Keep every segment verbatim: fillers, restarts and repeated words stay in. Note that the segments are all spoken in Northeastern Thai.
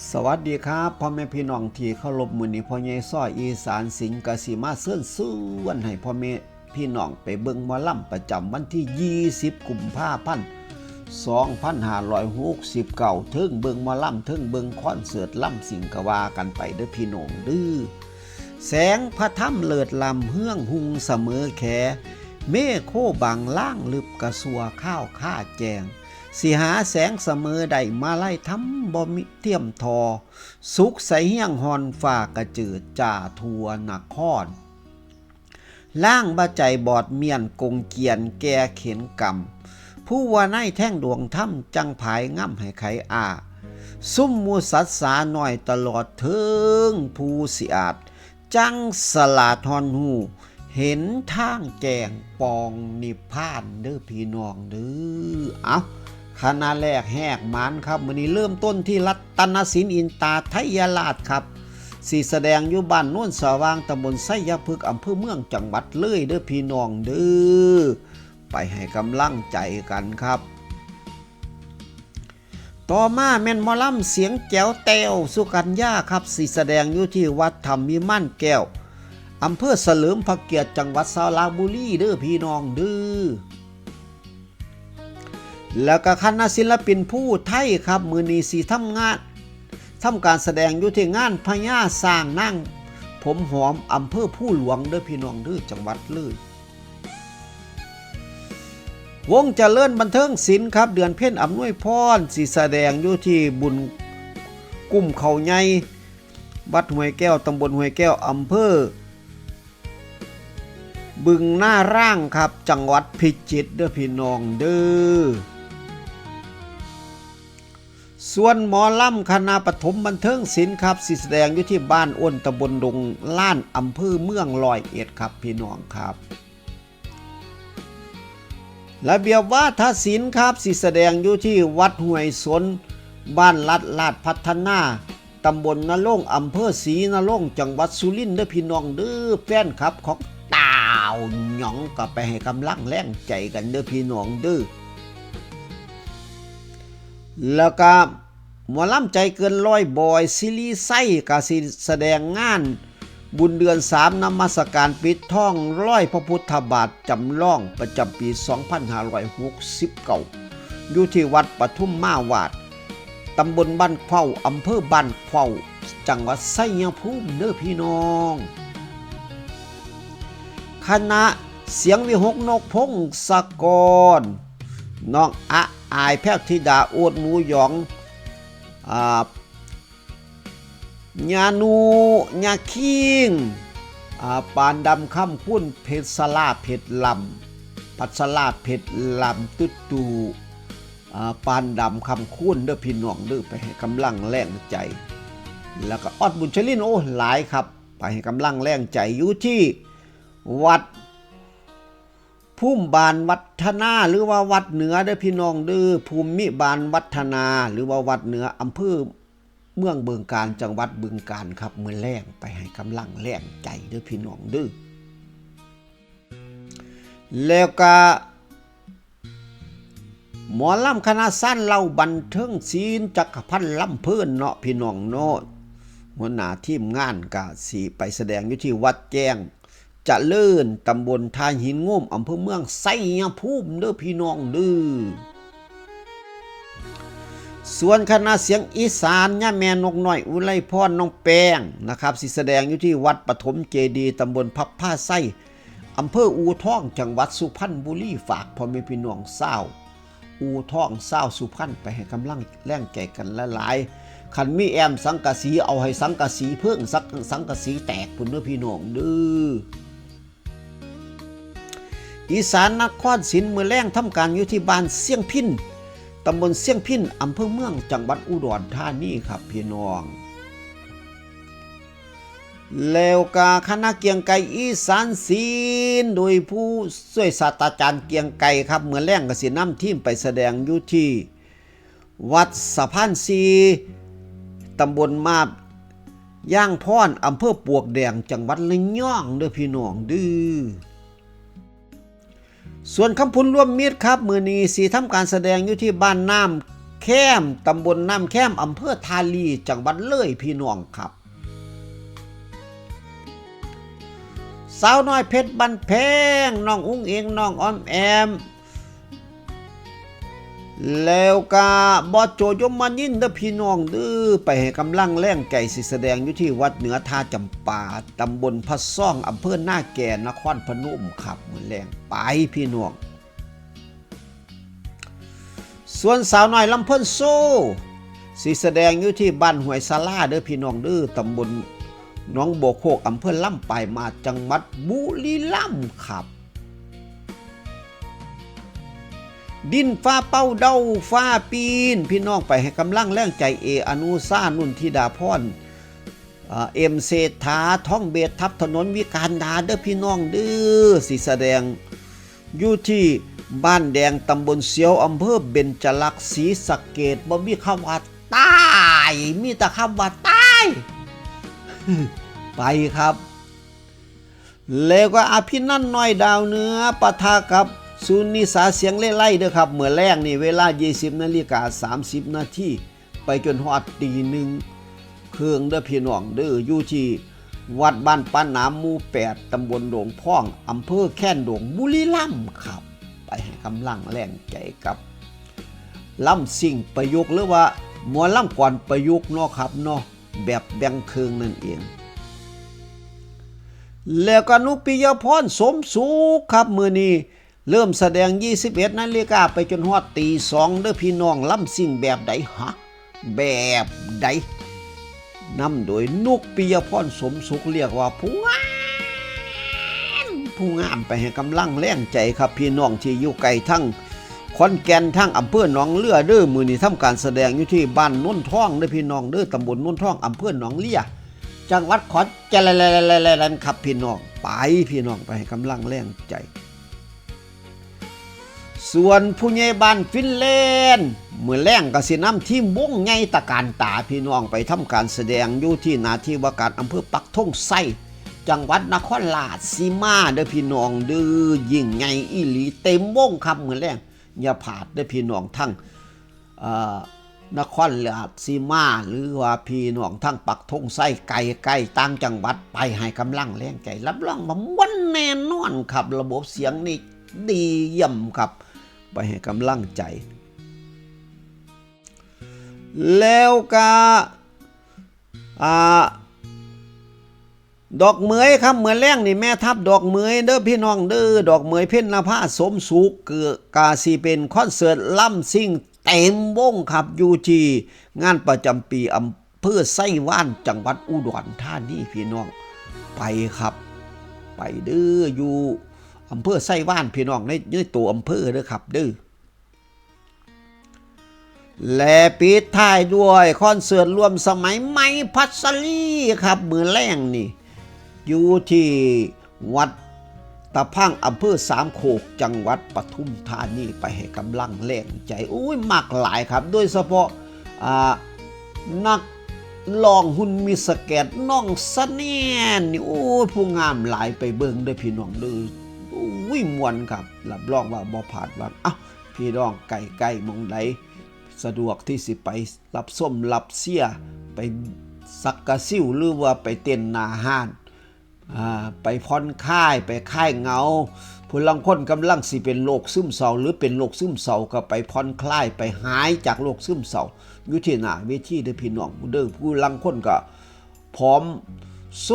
สวัสดีครับ พ่อแม่พี่น้องที่เคารพ มื้อนี้พ่อใหญ่ซ้ออีสานสิงห์กะสิมาเชิญชวนให้พ่อแม่พี่น้องไปเบิ่งหมอลำประจำวันที่ ยี่สิบ กุมภาพันธ์ สองพันห้าร้อยหกสิบเก้า เทิงเบิ่งหมอลำ เทิงเบิ่งคอนเสิร์ตลำซิ่งกะว่ากันไปเด้อพี่น้องเด้อ แสงพระธรรมเลิศล้ำ เฮืองหุงเสมอแข เมฆโคบังลางลึบ กะสั่วคาวคาแจ้ง สิหาแสงเสมอได้ มาลัยธรรมบ่มีเทียมทอ สุขใสเฮียงฮอน ฟ้ากะเจิดจ้าทั่วนคร ล่างบ่ใจบอดเมียน กงเกียนแก่เข็นกำ ผู้ว่าในแท่งดวงธรรม จั่งผายง่ำให้ไขอา ซุมหมู่สัตว์สาน้อย ตลอดเถิงผู้สิอาจ จั่งสลาดฮอนฮู้ เห็นทางแจ้งป่องนิพพานเด้อพี่น้องเด้อ เอ้า คณะแรกแหกหมานครับ มื้อนี้เริ่มต้นที่รัตนสินอินตาไทยราชครับ สิแสดงอยู่บ้านโนนสว่าง ตำบลไชยพฤกษ์ อำเภอเมือง จังหวัดเลยเด้อพี่น้องเด้อ ไปให้กำลังใจกันครับ ต่อมาแม่นหมอลำเสียงแจ๋วแต้วสุกัญญาครับ สิแสดงอยู่ที่วัดธรรมวิมานแก้ว อำเภอเฉลิมพระเกียรติ จังหวัดสระบุรีเด้อพี่น้องเด้อ แล้วก็คณะศิลปินภูไทครับ มื้อนี้สิทำงาน ทำการแสดงอยู่ที่งานพญาช้างนางผมหอม อำเภอภูหลวงเด้อพี่น้องเด้อ จังหวัดเลย วงเจริญบันเทิงศิลป์ครับ เดือนเพ็ญอำนวยพร สิแสดงอยู่ที่บุญกุ้มเขาใหญ่ วัดห้วยแก้ว ตำบลห้วยแก้ว อำเภอบึงหน้าร่างครับ จังหวัดพิจิตรเด้อพี่น้องเด้อ ส่วนหมอลำคณะปฐมบันเทิงศิลป์ครับ สิแสดงอยู่ที่บ้านอ้น ตำบลดงล้าน อำเภอเมืองร้อยเอ็ดครับพี่น้องครับ ระเบียบวาทศิลป์ครับ สิแสดงอยู่ที่วัดห้วยสน บ้านลัด ลาดพัฒนา ตำบลนาโลง อำเภอศรีนาโลง จังหวัดสุรินทร์เด้อพี่น้องเด้อ แฟนคลับของต่าวหยองก็ไปให้กำลังแรงใจกันเด้อพี่น้องเด้อ แล้วก็หมอลำใจเกินร้อย บอย ศิริชัย ก็สิแสดงงานบุญเดือนสาม นมัสการปิดทองรอยพระพุทธบาทจำลองประจำปี สองพันห้าร้อยหกสิบเก้า อยู่ที่วัดปทุมมาวาด ตำบลบ้านเข้า อำเภอบ้านเข้า จังหวัดชัยภูมิเด้อพี่น้อง คณะเสียงวิหก นกพงศกร น้องอะอาย แพรวธิดา โอ๊ต หมูหยอง อ่า ญานู ญาคิง อ่า ปานดำ คำคูณ เพชรสลา เพชรลำ พัชรา เพชรลำ ตุ๊ดตู่ อ่า ปานดำ คำคูณเด้อพี่น้องเด้อ ไปให้กำลังแรงใจ แล้วก็ออด บุญชลิน โอ้ หลายครับ ไปให้กำลังแรงใจอยู่ที่วัดภูมิบาลวัฒนา หรือว่าวัดเหนือเด้อพี่น้องเด้อ ภูมิบาลวัฒนา หรือว่าวัดเหนือ อำเภอเมืองบึงกาฬ จังหวัดบึงกาฬครับ มื้อแลงไปให้กำลังแรงใจเด้อพี่น้องเด้อ แล้วก็หมอลำคณะซานเหล้าบันเทิงศิลป์ จักรพันธ์ลำเพลินเนาะพี่น้องเนาะ หัวหน้าทีมงานก็สิไปแสดงอยู่ที่วัดแจ้งเจริญ ตำบลท่าหินงม อำเภอเมืองชัยภูมิเด้อพี่น้องเด้อ ส่วนคณะเสียงอีสาน ย่าแม่นกน้อย อุไรพร น้องแป้งนะครับ สิแสดงอยู่ที่วัดปฐมเจดีย์ ตำบลพับพาไซ อำเภออู่ทอง จังหวัดสุพรรณบุรี ฝากพ่อแม่พี่น้องชาวอู่ทอง ชาวสุพรรณ ไปให้กำลังแรงใจกันหลายๆ คันมีแอมสังกะสี เอาให้สังกะสีเพิ่งสัก สังกะสีแตกพุ้นเด้อพี่น้องเด้อ อีสานนครศิลป์ มื้อแลงทำการอยู่ที่บ้านเชียงพิน ตำบลเชียงพิน อำเภอเมือง จังหวัดอุดรธานีครับพี่น้อง แล้วก็คณะเกรียงไกรอีสานศิลป์ โดยผู้ช่วยศาสตราจารย์เกรียงไกรครับ มื้อแลงก็สินำทีมไปแสดงอยู่ที่วัดสะพานสี่ ตำบลมาบย่างพร อำเภอปลวกแดง จังหวัดระยองเด้อพี่น้องเด้อ ส่วนคำพูนร่วมมิตรครับ มื้อนี้สิทำการแสดงอยู่ที่บ้านน้ แคม ตำบลน้ำแคม อำเภอท่าลี่ จังหวัดเลยพี่น้องครับ สาวน้อยเพชรบ้านแพง น้องอุ๋งอิ๋ง น้องออมแอม แล้วก็บอสโจยมนินทร์เด้อพี่น้องเด้อ ไปให้กำลังแรงใจ สิแสดงอยู่ที่วัดเหนือท่าจำปา ตำบลพระซ่อง อำเภอนาแก นครพนมครับ มื้อแลงไปพี่น้อง ส่วนสาวน้อยลำเพิ่นโซ่ สิแสดงอยู่ที่บ้านห้วยสาลาเด้อพี่น้องเด้อ ตำบลหนองบัวโคก อำเภอลำปายมาศ จังหวัดบุรีรัมย์ครับ ดินฟ้าเป้าเด้าฟ้าปีน พี่น้องไปให้กำลังแรงใจ เอ อนุชา นุ่นธิดาพร อ่า เอ็ม เศรษฐา ทองเบส ทับถนนวิการดาเด้อพี่น้องเด้อ สิแสดงอยู่ที่บ้านแดง ตำบลเสียว อำเภอเบญจรักษ์ ศรีสะเกษ บ่มีคำว่าตาย มีแต่คำว่าตาย ไปครับ แล้วก็อภินันท์น้อยดาวเหนือ ปะทะกับสุนิสาเสียงเลไลเด้อครับ มื้อแลงนี่เวลา ยี่สิบนาฬิกา สามสิบนาที ไปจนฮอดตีหนึ่งครึ่งเด้อพี่น้องเด้อ อยู่ที่วัดบ้านปาหนาม หมู่แปด ตำบลโด่งพอง อำเภอแคนดง บุรีรัมย์ครับ ไปให้กำลังแรงใจกับลำซิ่งประยุกต์ หรือว่าหมอลำก่อนประยุกต์เนาะครับเนาะ แบบแบ่งครึ่งนั่นเอง แล้วก็นุกปิยพร สมสุขครับ มื้อนี้เริ่มแสดง ยี่สิบเอ็ดนาฬิกา ไปจนฮอดตีสองเด้อพี่น้อง ลำซิ่งแบบใดฮะ แบบใด นำโดยนุกปิยพร สมสุข เรียกว่าผู้งาม ผู้งาม ไปให้กำลังแรงใจครับ พี่น้องที่อยู่ไกลทั้งขอนแก่น ทั้งอำเภอหนองเรือเด้อ มื้อนี้ทำการแสดงอยู่ที่บ้านโนนทองเด้อพี่น้องเด้อ ตำบลโนนทอง อำเภอหนองเรือ จังหวัดขอนแก่นครับพี่น้อง ไปพี่น้องไปให้กำลังแรงใจ ส่วนผู้ใหญ่บ้านฟินแลนด์ มื้อแลงก็สินำทีมวงใหญ่ตะการตาพี่น้องไปทำการแสดงอยู่ที่หน้าที่ว่าการอำเภอปักธงชัย จังหวัดนครราชสีมาเด้อพี่น้องเด้อ ยิ่งใหญ่อีหลี เต็มวงครับ มื้อแลงอย่าพลาดเด้อพี่น้องทั้ง เอ่อ นครราชสีมา หรือว่าพี่น้องทางปักธงชัย ไกลๆ ต่างจังหวัด ไปให้กำลังแรงใจ รับรองว่าม่วนแน่นอนครับ ระบบเสียงนี่ดีเยี่ยมครับ ไปให้กำลังใจ แล้วก็ อ่า ดอกเหมยครับ มื้อแลงนี่แม่ทัพดอกเหมยเด้อพี่น้องเด้อ ดอกเหมย เพ็ญนภา สมสุข เกือกาสิเป็นคอนเสิร์ตลำซิ่งเต็มวงครับ อยู่ที่งานประจำปีอำเภอไชยวาน จังหวัดอุดรธานีพี่น้อง ไปครับ ไปเด้อ อยู่อำเภอไชยวานพี่น้อง ใน ในตัวอำเภอเด้อครับเด้อ และปิดท้ายด้วยคอนเสิร์ตร่วมสมัย ใหม่ พัชรีครับ มื้อแลงนี่ อยู่ที่วัดตะพัง อำเภอสามโคก จังหวัดปทุมธานี ไปให้กำลังแรงใจ อุ้ย มักหลายครับ โดยเฉพาะ อ่า นักร้องหุ่นมิสแกรนด์ น้องสะแนนนี่ โอ้ย ผู้งามหลาย ไปเบิ่งเด้อพี่น้องเด้อ อุ้ย ม่วนครับ รับรองว่าบ่พลาดหวัง อ่ะ พี่น้องใกล้ๆหม่องใดสะดวกที่สิไปรับชมรับเชียร์ ไปสักกะซิว หรือว่าไปเต้นหน้าฮ้าน อ่า ไปผ่อนคลาย ไปคลายเหงา ผู้ลางคนกำลังสิเป็นโรคซึมเศร้า หรือเป็นโรคซึมเศร้าก็ไปผ่อนคลาย ไปหายจากโรคซึมเศร้า อยู่ที่หน้าเวทีเด้อพี่น้องเด้อ ผู้ลางคนก็ผอมโซ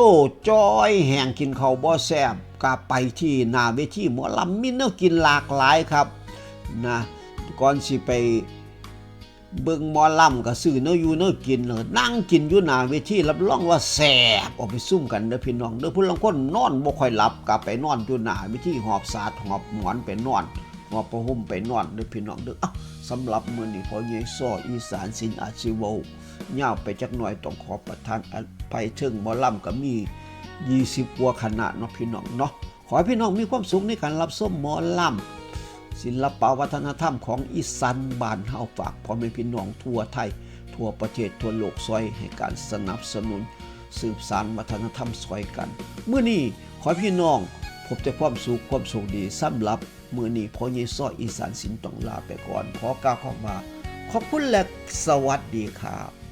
จ้อยแห้ง กินข้าวบ่แซ่บ ก็ไปที่หน้าเวทีหมอลำ มีแนวกินหลากหลายครับ นะ ก่อนสิไปเบิ่งหมอลำก็ซื้อแนวอยู่แนวกิน แล้วนั่งกินอยู่หน้าเวที รับรองว่าแซ่บ เอาไปซุ่มกันเด้อพี่น้องเด้อ ผู้ลางคนนอนบ่ค่อยหลับ ก็ไปนอนอยู่หน้าเวที หอบสาดหอบหมอนไปนอน หอบผ้าห่มไปนอนเด้อพี่น้องเด้อ อ่ะ สำหรับมื้อนี้พ่อใหญ่ซ้ออีสานศิลป์อาจสิเว้ายาวไปจักหน่อย ต้องขอประทานอภัย เทิงหมอลำก็มี ยี่สิบกว่าคณะเนาะพี่น้องเนาะ ขอให้พี่น้องมีความสุขในการรับชมหมอลำ ศิลปะวัฒนธรรมของอีสานบ้านเฮา ฝากพ่อแม่พี่น้องทั่วไทย ทั่วประเทศ ทั่วโลก ซอยให้การสนับสนุน สืบสานวัฒนธรรมซอยกัน มื้อนี้ขอให้พี่น้องพบแต่ความสุขความโชคดี สำหรับมื้อนี้พ่อใหญ่ซ้ออีสานศิลป์ต้องลาไปก่อน ขอกล่าวคำว่า ขอบคุณและสวัสดีครับ